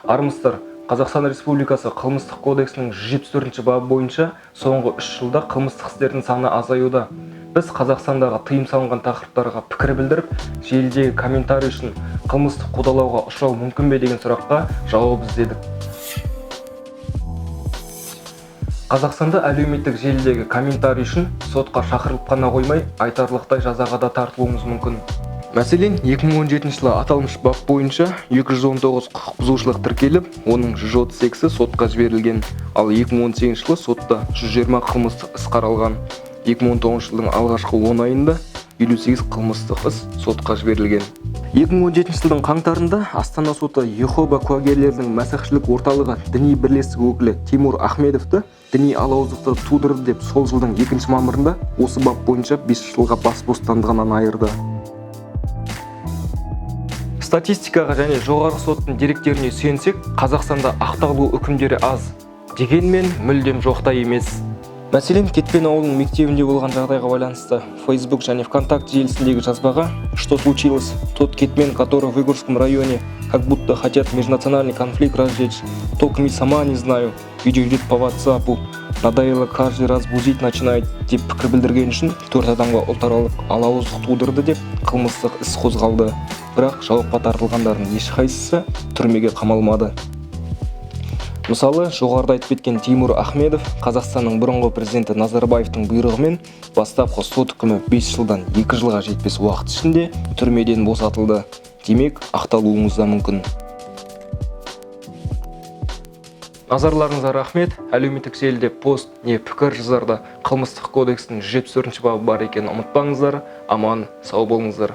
Армысыздар! Қазақстан Республикасы Қылмыстық кодексінің 174 бабы бойынша соңғы 3 жылда қылмыстық істердің саны азаюда. Біз Қазақстандағы тыйым салынған тақырыптарға пікір білдіріп, желідегі комментарий үшін қылмыстық қудалауға ұшырау мүмкін бе деген сұраққа жауап іздедік. Қазақстанда әлеуметтік желідегі комментарий үшін сотқа шақырылып қана қоймай, айтарлықтай жазаға да тартылуыңыз мүмкін. Мәселен, 2017 жылы аталмыш бап бойынша 219 құқық бұзушылық тіркеліп, оның 132-сі сотқа жіберілген. Ал 2018 жылы сотта 120 қылмыстық іс қаралған. 2019 жылдың алғашқы 10 айында 58 қылмыстық іс сотқа жіберілген. 2017 жылдың қаңтарында Астана соты Ехоба куәгерлерінің мәсіхшілік орталығы діни бірлестік өкілі Тимур Ахмедовті діни алауыздықты тудырды деп сол жылдың 2 мамырында осы бап бойынша 5 жылға бас бостандығынан айырды. Статистикаға және жоғарғы соттың деректеріне сүйенсек, Қазақстанда ақталу үкімдері аз. Дегенмен мүлдем жоқ та емес. Мәселен, Кетпен ауылының мектебінде болған жағдайға байланысты Facebook және ВКонтакте желісіндегі жазбаға «Что случилось? Тот кетмен, который в Выгурском районе, как будто хотят межнациональный конфликт разжечь. Толком и сама не знаю. Видео идет по WhatsApp. Надоело, каждый раз бузить начинает» деп пікір білдірген үшін 4 адамға ұлтаралық алауыздық тудырды деп қылмыстық іс қозғалды. Бірақ жауапқа тартылғандардың ешқайсысы түрмеге қамалмады. Мысалы, жоғарыда айтып кеткен Тимур Ахмедов Қазақстанның бұрынғы президенті Назарбаевтың бұйрығымен бастапқы сот үкімі 5 жылдан 2 жылға жетпес уақыт ішінде түрмеден босатылды. Демек, ақталуыңыз да мүмкін. Назарларыңызға рахмет. Әлеуметтік желіде пост не пікір жазарда Қылмыстық кодекстің 174 бабы бар екенін ұмытпаңыздар. Аман, сау болыңыздар.